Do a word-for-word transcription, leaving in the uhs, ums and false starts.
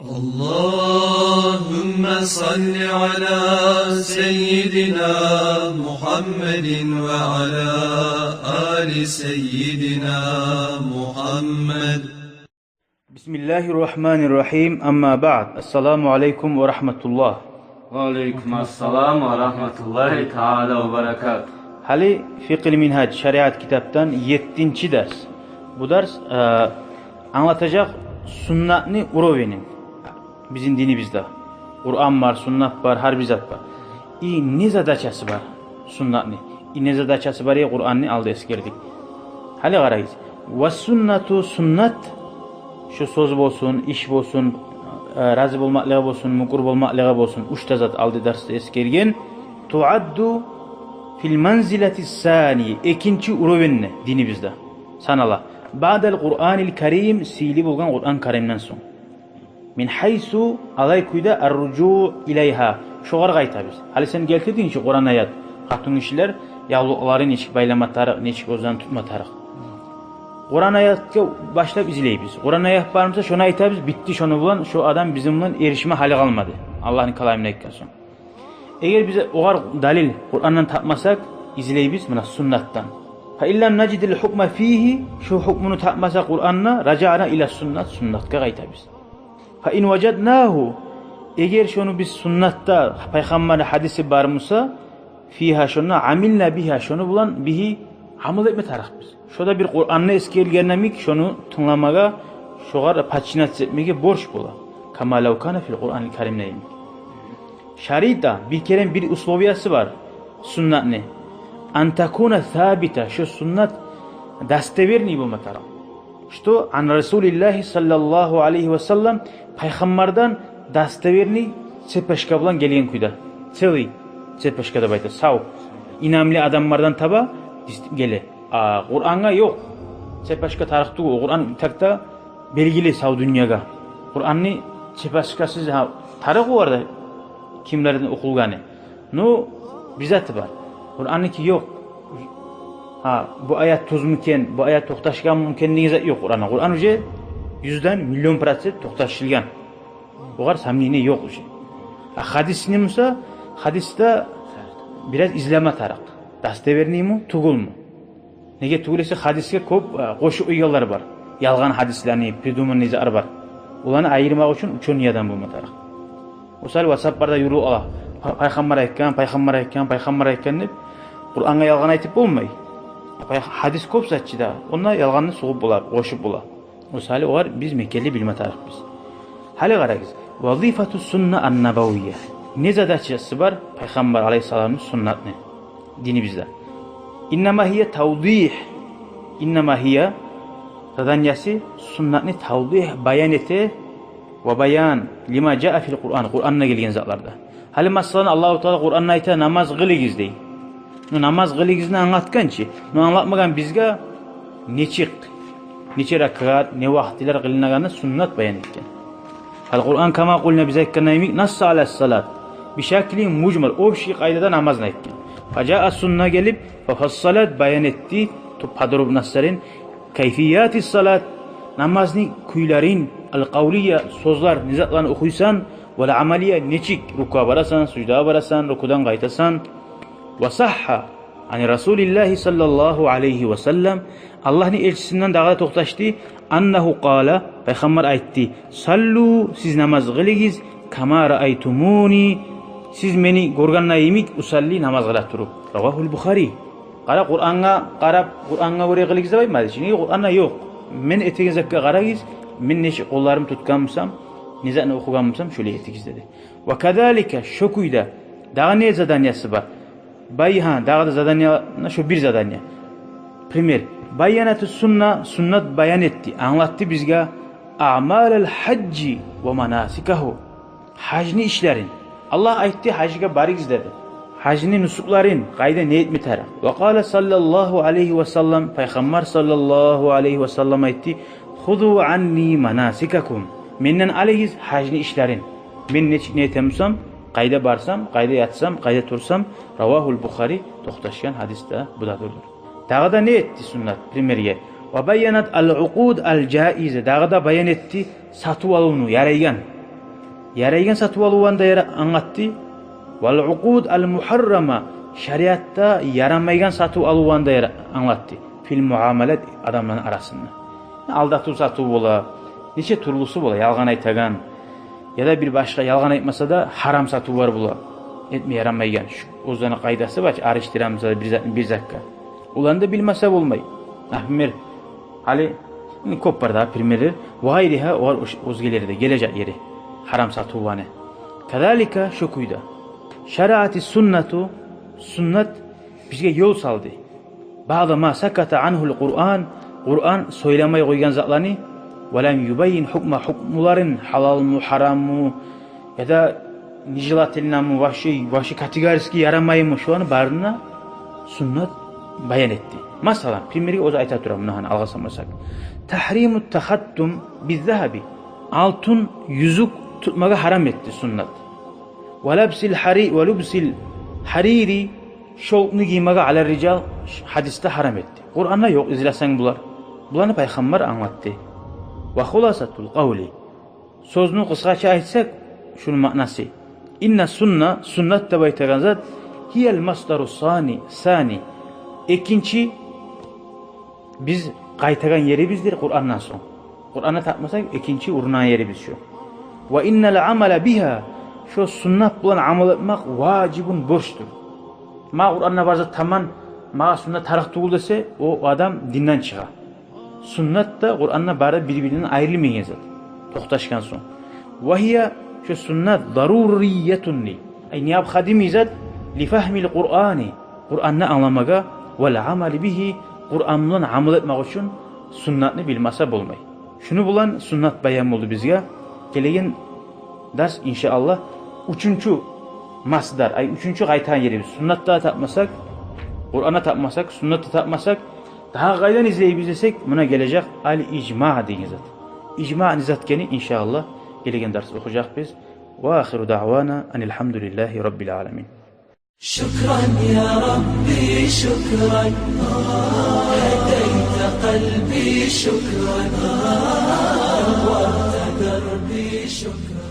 اللهم صل على سيدنا محمد وعلى آل سيدنا محمد. بسم الله الرحمن الرحيم. أما بعد. السلام عليكم ورحمة الله. وعليكم السلام ورحمة الله تعالى وبركاته. Гьали Фикъгьил Мингьаж, шариат китапдан еттинчи дарс. Бу дарс, э, англатажакъ суннатны уровенин бизин динибизде. Къуран бар, суннат бар, гьар бир зат бар. И не задачасы бар суннатны? И не задачасы бар, э, Къуранны алда эсгердик. Гьали къарайыкъ. Ва суннату, суннат, шо сёз болсун, иш болсун, э, рази болмакълыгъы болсун, мюкюр болмакълыгъы болсун, уьч де зат алда дарсда эсгерген. Туадду фил манзилати сани, экинчи уровеньде динибизде санала. Баъдал Къуранил Карим, сыйлы болгъан Къуран Каримден сонг. Мин гьайсу, алай кюйде, ар-ружуъ илайгьа, шогъар къайтабыз. Гьали сен гелтирдинг чи Къуран аят, къатынгишилер явлукъларын нечик байлама тарыкъ, нечик оьзлени тутма тарыкъ. Къуран аятгъа башлап излейбиз. Къуран аят бар буса, шону айтабыз, битди шону булан, шо адам бизин булан эришме гьали къалмады, Аллагьны каламын айтгъан сонг. Эгер биз огъар далил Къурандан тапмасакъ, излейбиз муна суннатдан. Фа ин лам нажидил гьукма фигьи, шо гьукмуну тапмасакъ Къуранда, ражаъна ила суннат, суннатгъа къайтабыз. Фа ин важаднагьу, эгер шону биз суннатда, пайхаммарны гьадиси бар буса, фигьа, шонда, амилна бигьа, шону булан, бигьи, амал этме тарыкъбыз. Шо да бир Къуранда эсгерилген йимик, шону тынгламагъа, шогъар подчиняться этмеге борч бола. Кама лав кана фил Къуранил Карим йимик. Шарта, бир керен бир условиясы бар суннатны. Ан такуна сабита, шо суннат достоверный болма тарыкъ. Что ан Расулиллагьи саллаллагьу алайгьи ва саллам, пайхаммардан достоверный цепочка булан гелген кюйде. Целый цепочка деп айта, сав, инамлы адамлардан таба геле. А Къурангъа ёкъ цепочка тарыкъ тюгюл. Къуран так да белгили сав дюньягъа. Къуранны цепочкасыз, гьа, тарыкъ оларда кимлерден охулгъаны. Ну, бир заты бар. Къуранныки ёкъ. Гьа, бу аят тюзмю экен, бу аят токъташгъанмы экен деген зат ёкъ Къуранда. Къуран уже юзден миллион процент токъташылгъан. Огъар сомнение ёкъ уже. А гьадисни буса, гьадисде бираз излеме тарыкъ. Достоверныйму, тюгюлмю? Неге тюгюл эсе, гьадисге кёп, э, къошуп къойгъанлар бар. Ялгъан гьадислени, придуманный затлар бар. Оланы айырмакъ учун учёный адам болма тарыкъ. Мисал, ватсапларда юрюп ала. Па-, пайхаммар айтгъан, пайхаммар айтгъан, пайхаммар айтгъан деп, Къурангъа ялгъан айтып болмай. Пай-, гьадис кёп зат чы да, онда ялгъанны сугъуп бола, къошуп бола. Мисал, олар биз мекенли билме тарыкъбыз. Гьали къарагъыз. Вазифату сунна ан-набавия. Не задачасы бар пайхаммар алайгьиссаламны суннатны динибизде? Иннама гьия тавдигь. Иннама гьия, заданиясы, суннатны тавдигь, баян эте, ва баян лима жаа фил Къуран, Къуранда гелген затларда. Гьали, масала, Аллагьу Таала Къуранда айта: «Намаз къылыгъыз», — дей. Ну, намаз къылыгъызны англатгъан чы. Ну, англатмагъан бизге нечик, нече ракаат, не вакътилер къылынагъанны, суннат баян этген. Ал-Къуран, кама къулна, биз айтгъан йимик, насса аля салат. Бишакли мужмал, общий къайдада намазны айтгъан. Фа жаа сунна гелип, фа фассалат, баян этди, ту-, подробностларын, кайфияти салат, намазны кюйлерин, ал-къавлия, сёзлер, не затланы охуйсан, вал амалия, нечик рукугъа барасан, суждагъа барасан, рукудан къайтасан. Ва сахха ан Расулиллагьи саллаллагьу алайгьи ва саллам, Аллагьны элчисинден дагъы да токъташды, аннагьу къала, пайхаммар айтды: «Саллу, сиз намаз къылыгъыз, кама раайтумуни, сиз мени гёрген йимик, усалли, намаз къыла туруп». Равагьул Бухари. Къара, Къурангъа къарап, Къурангъа гёре къылыгъыз деп айтмады чы. Неге? Къуранда ёкъ. Мен этеген затгъа къарагъыз, мен нечик къолларым тутгъан бусам, не затны охугъан бусам, шолай этигиз деди. Ва казалика, шо кюйде, дагъы не заданиясы бар? Бай-, гьа, дагъы да задания, на, шо бир задания. Пример. Баянату сунна, суннат баян этди, англатды бизге, аъмалал гьажжи ва манасикагьу. Гьажны ишлерин. Аллагь айтды, гьажгъа барыгъыз деди. Гьажны нусукларын, къайда не этме тарыкъ. Ва къала саллаллагьу алайгьи ва саллам, пайхаммар саллаллагьу алайгьи ва саллам айтды: «Хузу анни манасикакум». Менден алыгъыз гьажны ишлерин. Мен нечик не этем бусам, къайда барсам, къайда ятсам, къайда турсам. Равагьул Бухари, токъташгъан гьадисде бу да дюрдюр. Дагъы да не этди суннат, примерге? Ва баянат ал-укъуд ал-жаиза. Дагъы да баян этди сатыв-алывну ярайгъан Ярайгъан сатыв-алывны да яра-, англатды. Вал укъуд ал мухаррама, шариатда ярамайгъан сатыв-алывны да яра-, англатды. Фил муамалат, адамланы арасында. Алдатыв сатыв бола, нече тюрлюсю бола, ялгъан айтагъан, яда бир башгъа, ялгъан айтмаса да, гьарам сатывлар бола. Этме ярамайгъан. Шу оьзлени къайдасы бар чы, алышдырамыз бир затны бир затгъа. Оланы да билмесе болмай. Например, гьали, кёп бар дагъы примерлер. Ва гъайригьа, олар оьш-, оьзгелери де, гележек ери. Гьарам сатывланы. Казалика, шо кюйде. Шараати суннату, суннат бизге ёл салды. Баъда ма саката ангьул Къуръан, Къуръан сёйлемей къойгъан затланы, ва лам юбаййин гьукма, гьукмуларын, гьалалмы, гьараммы, яда нежелательномы, вообще, вообще категорически ярамаймы, шоланы барын да суннат баян этди. Масала, примерге оьзю айта тура, муна гьана алгъасамасакъ. Тагьриму тахаттум биззагьаби. Алтын юзюк тутмагъа гьарам этди суннат. Ва лабсил гьари-, ва лубсил гьарири, шёлкню гиймеге алар рижал, гьадисде гьарам этди. Къуръанда ёкъ, излесенг булар. Буланы пайхаммар англатды. Ва хуласатул къавли. Сёзню къысгъача айтсакъ, шуну маънасы. Инна сунна, суннат деп айтагъан зат, гьиял масдару сани, сани. Экинчи биз къайтагъан ерибиздир Къуръандан сонг. Къуръанны тапмасакъ, экинчи урунагъан ерибиз шо. Ва иннал амала бигьа, шо суннат булан амал этмек важибун, борчдур. Магъа Къуръанда бар зат таман, магъа суннат тарыкъ тюгюл десе, о адам динден чыгъа. Суннат да, Къуръан да бары бир-биринден айрылмайгъан зат, токъташгъан сонг. Ва гьия, шо суннат, даруриятун ли, ай, необходимый зат, ли фагьмил Къуръани, Къуръанны англамагъа, вал амали бигьи, Къуръан булан амал этмек учун суннатны билмесе болмай. Шуну булан суннат баян болду бизге. Гелеген дарс, иншааллагь, уьчюнчю масдар, ай, уьчюнчю къайтагъан ерибиз. Суннатда тапмасакъ, Къуръанда тапмасакъ, суннатда тапмасакъ, дагъы къайдан излейбиз десек, муна гележек ал-ижма деген зат. Ижма не зат экени, иншааллагь, гелеген дарс охужакъбыз. Ва ахиру даъвана анил гьамдулиллагьи раббил аламин. شكرا يا ربي، شكرا. هديت قلبي، شكرا. نورت دربي، شكرا.